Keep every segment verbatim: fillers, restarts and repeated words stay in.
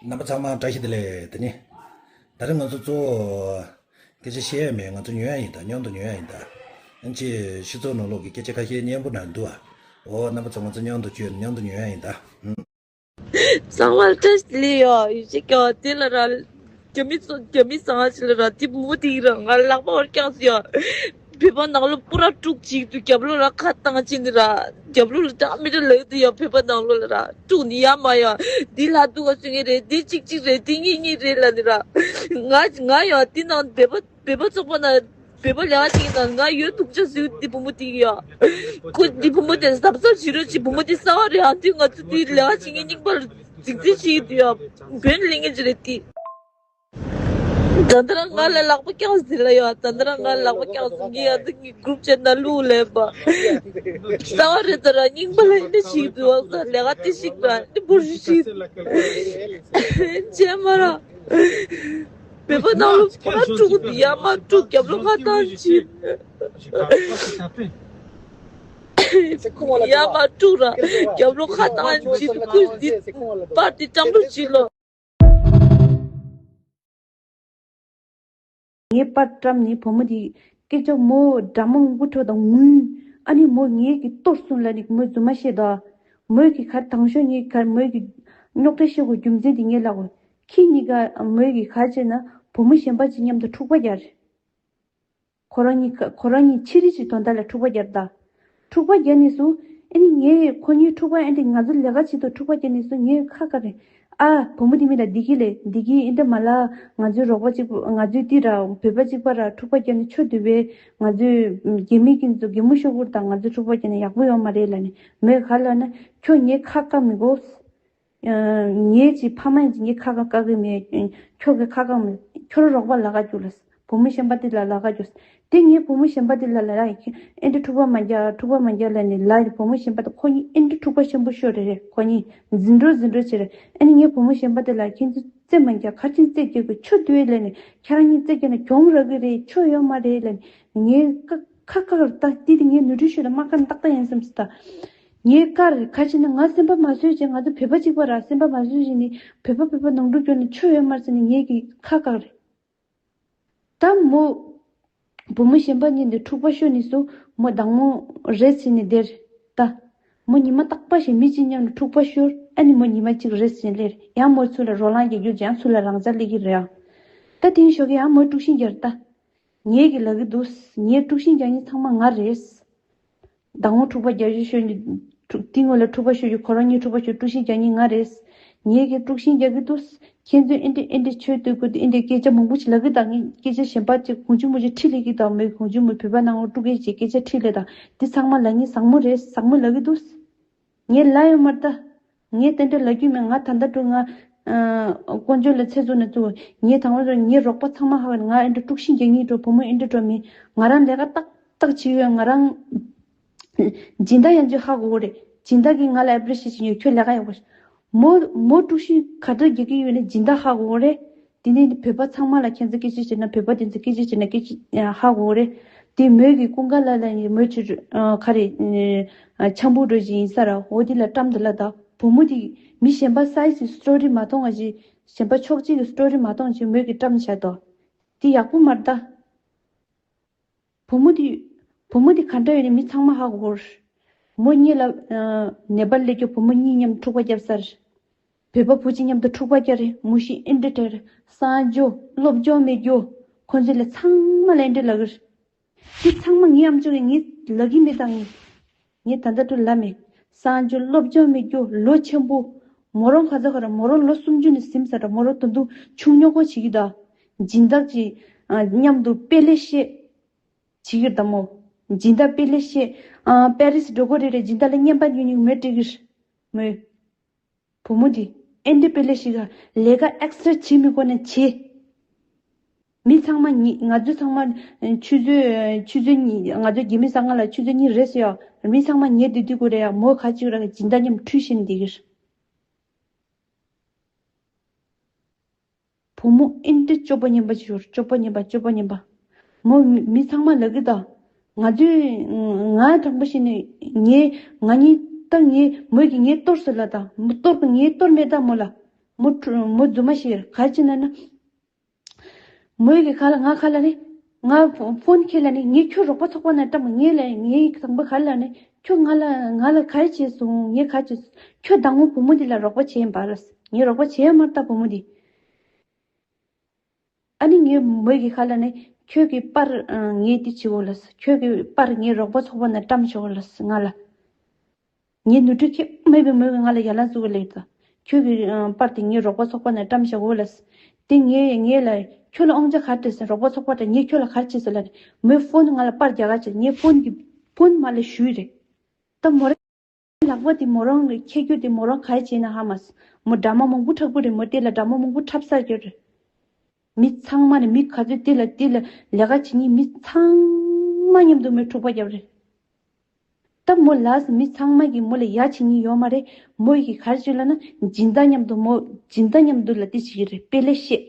རྣམ་པ་ཚང་མ་བཀྲ་ཤིས་བདེ་ལེགས། དེ་ནི་ད་རིང་ང་ཚོ་གཙོ་བོ་སྐད་ཆ་བཤད་ཡ་མེད། ང་ཚོ་ཉོ་ཡ་ཡིན་ད། མཉམ་དུ་ཉོ་ཡ་ཡིན་ད། ཨ་ནི་ཅིག་སྤྱི་ཚོགས་ནང་ལོགས་ཀྱི་སྐད་ཆ་ཁ་ཤས་སྙན་པོ་ནང་འདུག་ཨ། འོ་རྣམ་པ་ཚོ་ང་ཚོ་མཉམ་དུ་བཅོས་མཉམ་དུ་ཉོ་ཡ་ཡིན་ད། ཨུམ། གསང་བ་བཀྲ་ཤིས་བདེ་ལེགས་ཡོད། ཡིན་གཅིག་ཀྱང་དེ་ལ་ར། རྒྱ་མི་ཚོ་རྒྱ་མི་གསང་བ་ཞིག་ལ་ར་དེ་བུ་མོ་དེ་ཡིན་ར། ང་ལག་པ་བར་བརྐྱངས་སོང་ཡ། བོད་པ་ནང་ལོགས་པུ་ར་དཀྲུག་ཅིག་འདུག་རྒྱབ་ལོགས་ལ་ཁ་བཏང་ཅིག་འདི་ར། རྒྱབ་ལོགས་ལ་ད་མི་འདྲ་ལབ་འདུག་ཡ། བོད་པ་ནང་ལོགས་ལ་ར་དཀྲུག་ནི་ཡ་མ་ཡ། འདི་ལ་འདུག་ག་ཟེར་ངེས་རེད། འདི་གཅིག་གཅིག་རེད། འདི་གཉིས་གཉིས་རེད་ལབ་ནི་ར། ང་ང་ཡ་འདི་ནང་བོད་པ་བོད་པ་ཚོགས་པ་ནང་བོད་པ་ལས་ཀ་བྱེད་ཀྱི་ནང་ང་ཡོད་འདུག་ཅག་ཟེར། འདི་བུ་མོ་དེ་ཡ། ཁོ་འདི་བུ་མོ་དེ་གཟབ་གཟབ་བྱེད་རོགས་བྱེད། བུ་མོ་དེ་གསང་བ་རེད་ཨ། འདི་ང་ཚོ་འདི་ལས་ཀ་བྱེད་མཁན་རྙིང་པ་ལ་རྫིག་རྫིག་བྱེད་ཀྱི་འདུག་ཡ། བོན་ལེན་མཁན་ཅིག་རེད་དེ། ད་ལྟ་རང་ང་ལ་ལག་པ་བརྐྱངས་ཟེར་ལ་ཡ། ད་ལྟ་རང་ང་ལ་ལག་པ་བརྐྱངས་སོང་གི་ཡ། འདི་གི་གུ་རུབ་ཆེན་ན་ལུག་ལེན་པ། གསང་བ་རེད་ད་ར། རྙིང་པ་ལ་འདི་ཞིག་འདུག་ཨ། ལས་ཀ་དེ་ཞིག་ལ་འདི་འབོར་ཞིག་ཞིག་བྱས་མ་ར། བོད་པ་ནང་ལོགས་པུ་ར་དཀྲུག་འདི་ཡ་མ་དཀྲུག་རྒྱབ་ལོགས་ཁ་བཏང་ཅིག་ཡ་མ་དཀྲུག་ར། རྒྱབ་ལོགས་ཁ་བཏང་ཅིག་ཁོས་འདི་པར་འདི་བཀྲམ་རོགས་བྱེད་ལོ། ངའི་པར་བཀྲམ་ནས་བུ་མོ་དེ་སྐད་ཆ་མོ་འདྲ་མོ་མགུ་འཕྲོ་དང་ངུས། ཨ་ནི་མོ་ངེད་ཀྱི་གཏོར་སོང་ལབ་ནི་མོས་རྫུན་མ་བཤད་དོ། མོས་ཀྱི་གར་དང་ཤོས་ངེད་གར་མོས་ཀྱི་རྙོག་དྲ་བཤད་དགོས་རྒྱུ་མཚན་དེ་ངས་ལབ་དགོས། ཁྱེད་གཉིས་ཀ་མོས་ཀྱི་གར་བྱས་ན་བུ་མོ་གཞན་པ་ཅིག་མཉམ་དུ་འཁྲུག་པ་རྒྱག་རེད། ཁོ་རང་གཉིས་ཁ་ཁོ་རང་གཉིས་ཕྱི་རིལ་གྱི་དོན་དག་ལ་འཁྲུག་པ་རྒྱབ་ད། འཁྲུག་པ་རྒྱབ་ནས་སུ། ཨ་ནི་ངས་ཁོ་གཉིས་འཁྲུག་པ་ཨེ་འདྲ་ང་ཚོ་ལས་ཀ་བྱེད་དུ་འཁྲུག་པ་རྒྱབ་ནས་སུ་ངས་ཁ་ཁ་རེད། ཨ་བུ་མོ་དེ་མི་ལ་བདེ་སྐྱིད་ལས་བདེ་སྐྱིད་ཨེ་འདྲ་མ་ལ་ང་ཚོའི་རོགས་པ་གཅིག་པུ་ང་ཚོའི་ཏི་ར་བོད་པ་གཅིག་པ་ར་འཁྲུག་པ་རྒྱབ་ནས་ཆོས་སྡུད་པའི་ང་ཚོའི་རྒྱ་མི་ཀུན་ཚོ་གད་མོ་ཤོར་ཁུར་དང་ང་ཚོ་འཁྲུག་པ་རྒྱབ་ནས་ཡག་པོ་ཡོད་མ་རེད་ལབ་ནས་མོས་ག་ལབ་ན་ཁྱོད་ངས་ཁ་བཀག་མི་དགོས། ངའི་ཅིག་ཕ་མ་ཡིན་ཅིག་ངའི་ཁ་ཁ་བཀག་གི་མེད། ཁྱོད་ཀྱི་ཁ་བཀག་མེད། ཁྱོད་རོགས་པ་ལ་ཁ་རྒྱུག་ལ། བུ་མོ་གཞན་པ་དེ་ལ་ལ་ཁ་རྒྱུག་དེ་ངའི་བུ་མོ་གཞན་པ་དེ་ལ་ལ་ལ་ཨེ་འདྲ་འཁྲུག་པ་མ་རྒྱག་འཁྲུག་པ་མ་རྒྱག་ལ་ནི་ལ་བུ་མོ་གཞན་པ་དེ་ཁོ་གཉིས་ཨེ་འདྲ་འཁྲུག་པ་ཆེན་པོ་ཤོར་རེད་རེད། ཁོ་གཉིས་འཛིང་འགྲོ་འཛིང་འགྲོ་བྱེད་རེད། ཨ་ནི་ངའི་བུ་མོ་གཞན་པ་དེ་ལ་ཁྱེད་ཚོ་རྩེ་མ་རྒྱག་ག་ཅིན་རྩེ་རྒྱག་གི་ཆོ་དུས་ལ་ནི་ཁྱེད་རང་གཉིས་རྩེ་རྒྱག་ན་གྱོང་རག་གི་རེད། ཆོ་ཡོད་མ་རེད་ལ་ནི་ངའི་ཁ་ཁ་ཁ་ད་དེ་དེ་ངའི་ནུ་གྲུ་ཤོད་ལ་མ་ཁ་ཏག་ཏག་ཡིན་བསམ་སི་ད། ངའི་ཀར་ཁ་ཅིག་ནི་ང་སེམས་པ་མ་བཟོད་ཅིག་ང་ཚོ་བོད་པ་གཅིག་པ་ར་སེམས་པ་མ་བཟོད་ཅིག་ནི་བོད་པ་བོད་པ་ནང་འཁྲུག་སྐྱོན་ནི་ཆོ་ཡོད་མ་རེད་ཟེར་ནི་ངའི་གི་ཁ་བཀག་རེད། ད་མོ་བུ་མོ་གཞན་པ་གཉིས་འདི་འཁྲུག་པ་ཤོར་ནི་སུ་མོ་དང་མོ་རེད་ཟེར་ནི་དེར་ད་མོ་ཉི་མ་རྟག་པ་ཞིག་མི་གཅིག་མཉམ་དུ་འཁྲུག་པ་ཤོར་ཨ་ནི་མོ་ཉི་མ་གཅིག་རེད་ཟེར་ནི་ལེར་ཡང་མོ་ཚུར་ལ་རོ་ལངས་རྒྱག་རྒྱུ་ཡང་ཚུར་ལ་རང་ཅག་སླེབས་ཀྱི་རེད་ཨ། ད་དེང་ཞོགས་ཀྱི་ཡང་མོ་དཀྲུག་ཤིང་རྒྱག་ད། ངེད་ཀྱི་ལབ་ཀྱི་འདུག་ངའི་དཀྲུག་ཤིང་རྒྱག་མཁན་ཚང་མ་ང་རེད། ཟླ་ངོ་འཁྲུག་པ་རྒྱག་རྒྱུ་ཤོད་ནི་འཁྲུག་དེ་སྔོན་ལ་འཁྲུག་པ་ཤོད་རྒྱུ་ཁོ་རང་གཉིས་འཁྲུག་པ་ཤོད་དཀྲུག་ཤིང་རྒྱག་མཁན་ང་རེད། ངེད་ཀྱི་དཀྲུག་ཤིང་རྒྱག་གི་འདུག་ཁྱེད་ཚོས་ཨེ་འདྲ་ཨེ་འདྲ་ཆོས་སྟོན་དགོས་འདུག་ཨེ་འདྲ་སྐད་ཆ་མང་པོ་ཞིག་ལབ་ཀྱི་འདུག་ངས་སྐད་ཆ་གཞན་པ་ཅིག་གང་བྱུང་མང་བྱུང་ཁྲིད་སླེབས་ཀྱི་འདུག་མོས་གང་བྱུང་མོས་བོད་པ་ནང་ལ་དཀྲུག་སྐད་ཅིག་སྐད་ཆ་ཁྲིད་སླེབས་དང་འདི་ཚང་མ་ལབ་མཁན་བཟང་མོ་རེད། བཟང་མོ་ལབ་ཀྱི་འདུག་ངས་ལབ་ཡོད་མ་རེད་ད། ངས་དེ་འདྲ་ལབ་རྒྱུ་མེད། ང་ད་ལྟ་འགྲོ་ང་ཨ་དཀོན་མཆོག་ལ་ཚེ་གཟུགས་ནས་བཙུགས། ངས་དང་པོ་ངའི་རོགས་པ་ཚང་མ་ཧ་གོ། ང་ཨེ་འདྲ་དཀྲུག་ཤིང་རྒྱག་མཁན་འགྲོ་བུ་མོ་ཨེ་འདྲ་འགྲོ་མི་ང་རང་ལས་ཀ་ཏག་ཏག་བྱེད་ཡོད། ང་རང་སྦྱིན་བདག་ཡང་ཅིག་ཧ་གོ་གི་རེད། སྦྱིན་བདག་གིས་ང་ལ་ཨེ་པི་རི་ཤི་ཡེ་ཤན་ཡོད། ཁྱོད་ལས་ཀ་ཡག་པོ་བྱས། མོ་མོ་དཀྲུག་ཤིང་ག་འདྲ་རྒྱག་གི་ཡོད་ན་སྦྱིན་བདག་ཧ་གོ་གི་རེད། དེ་ནས་བོད་པ་ཚང་མ་ལ་ཁྱེད་ཚོ་སྐད་ཆ་བཤད་ན་བོད་པ་དེ་ཚོ་སྐད་ཆ་བཤད་ན་སྐད་ཆ་ཧ་གོ་གི་རེད། དེ་མོས་ཀྱི་ཀུན་དགའ་ལ་ལ་ཡིན་མོས་ཆུ་ཨ་ག་རེ་ཨ་འཆམ་པོ་འགྲོ་བཞིན་ཡིན་ས་ར། འོ་དེ་ལ་བཀྲམ་དེ་ལ་ད་བུ་མོ་དེ་མི་གཞན་པ་སའི་སི་སི་ཊོ་རི་མ་མཐོང་བ་ཞིག་གཞན་པ་ཕྱོགས་གཅིག་གི་སི་ཊོ་རི་མ་མཐོང་ཞིག་མོས་ཀྱི་བཀྲམ་བཞག་དོ། དེ་ཡག་པོ་མ་རེད་ད། བུ་མོ་དེ། བུ་མོ་དེ་ག་འདྲ་ཡོད་ནི་མི་ཚང་མ་ཧ་གོ་གི་རེད། མོ་གཉིས་ལ། ཨ་ནེ་པཱལ་སླེབས་རྒྱུ་བུ་མོ་གཉིས་མཉམ་འཁྲུག་པ་བརྒྱབ་ཚར། བོད་པ་བུ་གཅིག་མཉམ་དུ་འཁྲུག་པ་བརྒྱབ་རེད། མོ་ཤི་ཨེ་འདྲ་དྲག་རེད། གསང་སྤྱོད་སློབ་སྦྱོང་མེད་རྒྱུ། ཁོ་ཚོ་ལ་ཚང་མ་ལ་ཨེ་འདྲ་ལབ་གི་རེད། དེ་ཚང་མ་ངའི་ཨམ་ཅོག་གིས་ངས་ལབ་ཀྱི་མེད་ད་ངས། ངས་ད་ལྟ་དུ་ལབ་མེད། གསང་སྤྱོད་སློབ་སྦྱོང་མེད་རྒྱུ་ལོ་ཆེན་པོ། མོ་རང་ག་ཚོད་ག་རེ་མོ་རང་ལོ་སུམ་ཅུ་ནས་ཟིན་ཚར་ར། མོ་རང་ད་དུང་ཆུང་ཉོག་པོ་བྱེད་ཀྱི་ད། སྦྱིན་བདག་ཅིག་ཨ་མཉམ་དུ་དཔེ་ལེགས་བཤད་བྱེད་ཀྱི་ད་མོ། སྦྱིན་བདག་དཔེ་ལེགས་བཤད་ཨ་པེ་རི་སི་འགྲོ་དགོས་རེད་རེད། སྦྱིན་བདག་ལ་རྔན་པ་ཉུང་ཉུང་མེད་སྤྲད་ཀྱི་རེད། མོས། བུ་མོ་དེ་ཨེ་འདྲ་དཔེ་ལེགས་ཤིག་ག་ལས་ཀ་ཨེག་སི་ཊ་ར་བྱེད་མི་དགོས་ན་བྱེད། མི་ཚང་མ་ཉི་ང་ཚོ་ཚང་མ་ཆུ་ཚོད་ཆུ་ཚོད་གཉིས་ང་ཚོ་རྒྱ་མི་ས་ཁང་ལ་ཆུ་ཚོད་གཉིས་རེད་ཟེར་ཡ། མི་ཚང་མ་ཉལ་བསྡད་དུས་སྐོར་རེད་ཡ། མོ་ག་ཅིག་ར་སྦྱིན་བདག་མཉམ་ཁྲུས་བྱེད་ནས་བསྡད་ཀྱི་རེད། བུ་མོ་ཨེ་འདྲ་སྐྱོ་པོ་ངན་པ་ཅིག་ཡོད་རེད། སྐྱོ་པོ་ངན་པ་སྐྱོ་པོ་ངན་པ། མོ་མི་མི་ཚང་མ་ལབ་ཀྱི་ད། ང་ཚོས་ང་དྲང་པོ་བཤད་ནས་ངས་ང་གཉིས་ད་ངས་མོས་ཀྱིས་ངས་གཏོར་ཟེར་ལ་ད་མོ་གཏོར་གི་ངས་གཏོར་མེད་ད་མོ་ལ། མོ་ཁྲུ་མོ་རྫུན་མ་ཞིག་རེད། ག་རེ་བྱས་ན་ན། མོས་ཀྱི་ག་ལ་ང་ག་ལ་ནི། ང་ཕོ་ཕོན་ཁྱེར་ལ་ནི་ངས་ཁྱོད་རོགས་པ་ཚོགས་པ་ནས་བཀྲམ། ངས་ལ་ངའི་དང་པོ་ག་ལ་ནི། ཁྱོད་ང་ལ་ང་ལ་ག་རེ་བྱས་སོང་། ངས་ག་རེ་བྱས་སོང་། ཁྱོད་དང་པོ་བུ་མོ་འདི་ལ་རོགས་པ་བྱས་ཡིན་པ་ར། ངས་རོགས་པ་བྱས་ཡ་མ་རེད་ད་བུ་མོ་འདི། ཨ་ནི་ངས་མོས་ཀྱི་ག་ལ་ནི། ཁྱོད་ཀྱི་པར་ངས་འདི་བྱེད་འོ་ལ། ཁྱོད་ཀྱི་པར་ངས་རོགས་པ་ཚོགས་པ་ནས་བཀྲམ་ཆོག་ལ་ང་ལ། ངའི་ནོར་འཁྲུལ་ཁྱད་མེད་པའི་མོས་ཀྱིས་ང་ལ་ཡ་ལན་བཟོ་གི་ལེགས་ཙང་། ཁྱོད་ཀྱི་ཨ་པར་དེ་ངའི་རོགས་པ་ཚོགས་པ་ནས་བཀྲམ་བཞག་གོ་ལ། དེ་ངས་ངས་ལ་ཁྱོད་ལ་དབང་ཆ་ག་རེ་སྤྲད་ཟེར། རོགས་པ་ཚོགས་པ་དང་ངས་ཁྱོད་ལ་ག་རེ་བྱས་ཟེར་ལ། མོས་ཕོན་ང་ལ་པར་རྒྱག་ག་བྱས། ངས་ཕོན་གྱི་ཕོན་མ་ལ་ཞུས་རེད། ད་མོ་རང་ལག་པ་དེ་མོ་རང་གི་ཁྱེར་རྒྱུ་དེ་མོ་རང་ག་རེ་བྱས་ན་ཧ་མ་སོང་། མོ་འདྲ་མ་མང་པོ་འཁྲབ་གི་རེད། མོ་དེ་ལ་འདྲ་མ་མང་པོ་འཁྲབ་ཚར་གྱི་རེད། མི་ཚང་མ་ནས་མི་ག་ཚོད་དེ་ལ་དེ་ལ་ལས་ཀ་བྱེད་མཁན་མི་ཚང་མ་མཉམ་དུ་མོས་འཁྲུག་པ་བརྒྱབ་རེད། ད་མོ་ལགས་མི་ཚང་མ་གིས་མོ་ལ་ཡ་བྱེད་མཁན་ཡོད་མ་རེད། མོ་ཡི་གི་ག་རེ་བྱེད་ལབ་ན་སྦྱིན་བདག་མཉམ་དུ་མོ་སྦྱིན་བདག་མཉམ་དུ་ལ་དེ་བྱེད་ཀྱི་རེད། དཔེ་ལེགས་བཤད།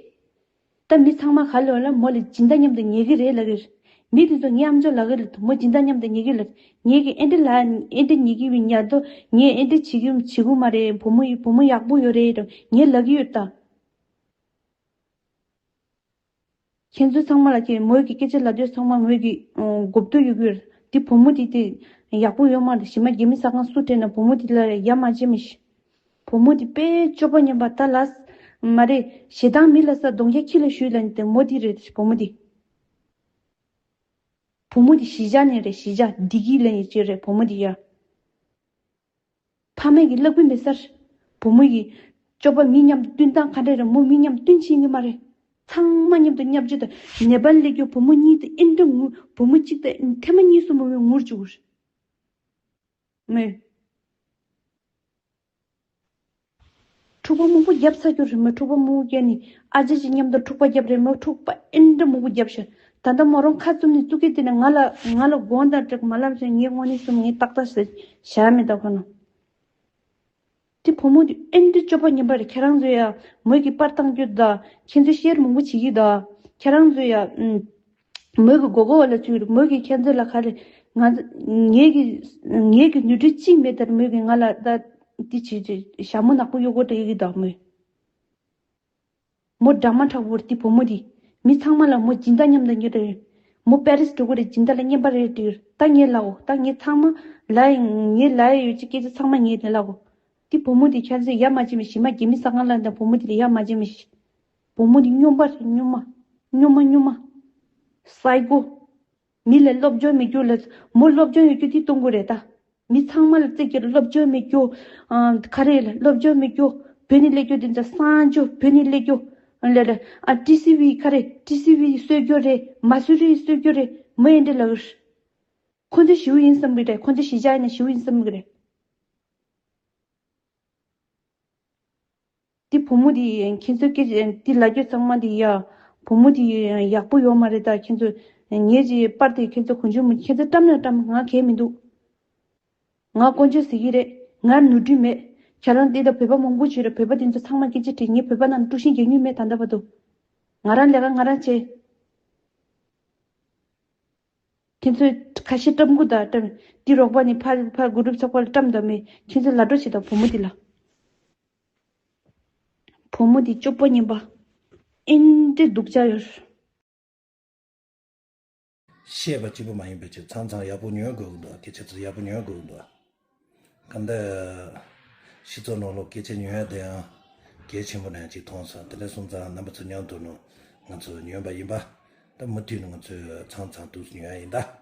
ད་མི་ཚང་མ་ག་ལ་ལ་མོ་ལ་སྦྱིན་བདག་མཉམ་དུ་ཉེ་གི་རེད་ལབ་ཀྱི་རེད། མི་དེ་ཚོ་ངའི་ཨམ་ཅོག་ལབ་ཀྱི་རེད། མོ་སྦྱིན་བདག་མཉམ་དུ་ཉེ་གི་ལབ། ངེད་ཀྱི་ཨེ་འདྲ་ལ་ཨེ་འདྲ་ཉེ་གི་བི་ཉར་དོ། ངས་ཨེ་འདྲ་བྱེད་ཀྱི་བྱེད་གི་མ་རེད། བུ་མོ་ཡི་བུ་མོ་ཡག་པོ་ཡོད་རེད་དོ་ངས་ལབ་ཀྱི་ཡོད་ད། ཁྱེད་ཚོ་ཚང་མ་ལ་ཁྱེད་མོས་ཀྱི་སྐད་ཆ་ལབ་དུས་ཚང་མ་མོས་ཀྱི་ཨ་གོ་བསྡུར་ཡོད་ཀྱི་ཡོད་རེད། དེ་བུ་མོ་དེ་དེ་ཡག་པོ་ཡོད་མ་རེད། གཞི་མ་རྒྱ་མི་ཟ་ཁང་སུ་སྤྲད་ན་བུ་མོ་དེ་ལ་ཡ་མ་བྱེད་མི་ཤེས། བུ་མོ་དེ་དཔེ་སྤྱོད་པ་ངན་པ་ད་ལ། མ་རེད། ཞེ་སྡང་མི་ལ་ས་གདོང་རྒྱ་ཁྱི་ལ་ཞུས་ལ་ནི་དེ་མོ་དེ་རེད། བུ་མོ་དེ། བུ་མོ་དེ་གཞིས་ཆགས་ནས་རེད། གཞིས་ཆགས་བདེ་སྐྱིད་ལ་ཡིན་ཅེས་རེད། བུ་མོ་དེ་ཡ། ཕ་མས་ཀྱི་བསླབ་ཀྱི་མེད་སར། བུ་མོ་ཡི་སྤྱོད་པ་མི་མཉམ་དུ་བསྟུན་སྟངས་ག་འདྲ་རེད། མོ་མི་མཉམ་དུ་བསྟུན་ཤེས་ཀྱི་མ་རེད། ཚང་མ་མཉམ་དུ་བརྙས་བཅོས་དང་ནད་པ་སླེབས་རྒྱུ། བུ་མོ་གཉིས་དེ་ཨེ་འདྲ་ངུ། བུ་མོ་གཅིག་དང་ཐེངས་མ་གཉིས་གསུམ་མོ་ངུར་བཅུག་གི་རེད། མོས། འཁྲུག་པ་མང་པོ་བརྒྱབ་ཚར་རྒྱུ་རེད། མོས་འཁྲུག་པ་མང་པོ་བརྒྱབ་ནས་ཨ་ཅེ་ཅེ་མཉམ་དུ་འཁྲུག་པ་བརྒྱབ་རེད། མོས་འཁྲུག་པ་ཨེ་འདྲ་མང་པོ་བརྒྱབ་ཤག་ད་ལྟ་མོ་རང་ཁ་བཙུམ་ནས་བཙུགས་ཀྱི་དེ་ནས་ང་ལ་ང་ལ་དགོངས་དག་སྤྲད། མ་ལབ་ཤག་ངས་དངོས་གནས་སེམས་ངས་ཏག་ཏག་ཟེར་བྱ་མི་ད་ཁོ་ན། དེ་བུ་མོ་དེ་ཨེ་འདྲ་སྤྱོད་པ་ངན་པ་རེད། ཁྱེད་རང་ཚོ་ཡ་མོས་ཀྱི་པར་བཏང་རྒྱུ་ད། ཁྱེད་ཚོ་ཤེར་མང་པོ་བྱེད་ཀྱི་ད། ཁྱེད་རང་ཚོ་ཡ་ཨུམ། མོས་ཀྱི་མགོ་སྐོར་བ་ལ་བཅུག་རེད། མོས་ཀྱི་ཁྱེད་ཚོ་ལ་ག་རེ། ང་ངེད་ཀྱི་ངེད་ཀྱི་ནོར་འཁྲུལ་གཅིག་མེད་དར། མོས་ཀྱི་ང་ལ་ད་འདི་བྱེད་བྱེད་ཞྭ་མོ་ནག་པོ་གཡོག་གོ་སྤྲད་ཀྱི་ད་མོས། མོ་འདྲ་མ་དྲག་པོ་རེད། དེ་བུ་མོ་དེ་མི་ཚང་མ་ལ་མོ་སྦྱིན་བདག་མཉམ་དུ་ཉོས་རེད། མོ་པེ་རིས་འགྲོ་གི་རེད། སྦྱིན་བདག་ལ་རྔན་པ་རེད་དེ། ད་ངས་ལབ་འོ། ད་ངས་ཚང་མ་ལ་ངས་ལབ་ཡོད་ཀྱི་སྐད་ཆ་ཚང་མ་ངས་ལབ་འོ། དེ་བུ་མོ་དེ་ཁྱེད་ཚོས་ཡ་མ་བྱེད་མི་ཤེས། མ་རྒྱ་མི་ཟ་ཁང་ལ་འདི་བུ་མོ་དེ་ལ་ཡ་མ་བྱེད་མི་ཤེས། བུ་མོ་དེ་སྨྱོན་པ་རེད། སྨྱོན་མ། སྨྱོན་མ་སྨྱོན་མ། སའི་ཀོ། མི་ལ་སློབ་སྦྱོང་མེད་རྒྱུ་ལ། མོ་སློབ་སྦྱོང་ཡོད་རྒྱུ་དེ་གཏོང་དགོས་རེད་ད། མི་ཚང་མ་ལ་བརྩེ་རྒྱུ་ལ། སློབ་སྦྱོང་མེད་རྒྱུ། ཨ་ག་རེ་ལ་སློབ་སྦྱོང་མེད་རྒྱུ། བོད་ནས་སླེབས་རྒྱུ་དེ་ཚོ་གསང་རྒྱུ། བོད་ནས་སླེབས་རྒྱུ་ལ་ལ། ཨ་ཊི་སི་ཝི་ག་རེ། ཊི་སི་ཝི་གསོད་རྒྱུ་རེད། མ་སུ་རི་གསོད་རྒྱུ་རེད། མོ་ཨེ་འདྲ་ལབ་གི་རེད། ཁོ་ཚོ་ཞེ་པོ་ཡིན་བསམ་གི་རེད། ཁོ་ཚོ་གཞིས་ཆགས་ནས་ཞེ་པོ་ཡིན་བསམ་གི་རེད། དེ་བུ་མོ་དེ་ཁྱེད་ཚོ་སྐད་དེ་ལབ་རྒྱུ་ཚང་མ་དེ་ཡ། བུ་མོ་དེ་ཡག་པོ་ཡོད་མ་རེད་ད། ཁྱེད་ཚོ་ངེད་ཀྱི་པར་དེ་ཁྱེད་ཚོ་གོན་རྒྱུ་མི། ཁྱེད་ཚོ་བཀྲམ་ན་བཀྲམ། ང་གལ་མི་འདུག་ང་དཀོན་མཆོག་ཟེར་གྱི་རེད། ང་ནོར་འཁྲུལ་མེད། ཁྱེད་རང་དེ་ད་བོད་པ་མང་པོ་བྱོས་རེད། བོད་པ་དེ་ཚོ་ཚང་མ་སྐད་ཆ་དྲིས། ངས་བོད་པ་རྣམས་དཀྲུག་ཤིང་རྒྱག་མྱོང་མེད་ད་ལྟ་བར་དུ། ང་རང་ལས་ཀ་ང་རང་བྱས། ཁྱེད་ཚོས་ཁ་ཤས་བཀྲམ་གི་ད་བཀྲམ། དེ་རོགས་པ་ནི་ཕར་ཕར་གུ་རུབ་ཚོགས་པ་ལ་བཀྲམ་ད་མེད། ཁྱེད་ཚོས་ལ་འགྲོ་བྱེད་ད་བུ་མོ་དེ་ལ། བུ་མོ་དེ་སྤྱོད་པ་ངན་པ། ཨེ་འདྲའི་སྡུག་ཅག་ཡོད། བཤད་པ་གཅིག་པུ་མ་ཡིན་པའི་ཕྱིར། ཚང་ཚང་ཡག་པོ་ཉོན་དགོས་ཀྱི་འདུག་སྐད་ཆ་ཚོ་ཡག་པོ་ཉོན་དགོས་ཀྱི་འདུག་གང་ལྟར་སྤྱི་ཚོགས་ནང་ལོགས་སྐད་ཆ་ཉོ་ཡ་དེ་ཡང་གལ་ཆེན་པོ་ནང་ཅིག་མཐོང་སོང་། དེ་འདྲ་སོང་ཙང་རྣམ་པ་ཚོ་མཉམ་དུ་ནང་ང་ཚོ་ཉོན་པ་ཡིན་པ། ད་མུ་མཐུད་ནས་ང་ཚོས་ཚང་ཚང་འདུག་ཉོ་ཡ་ཡིན་ད།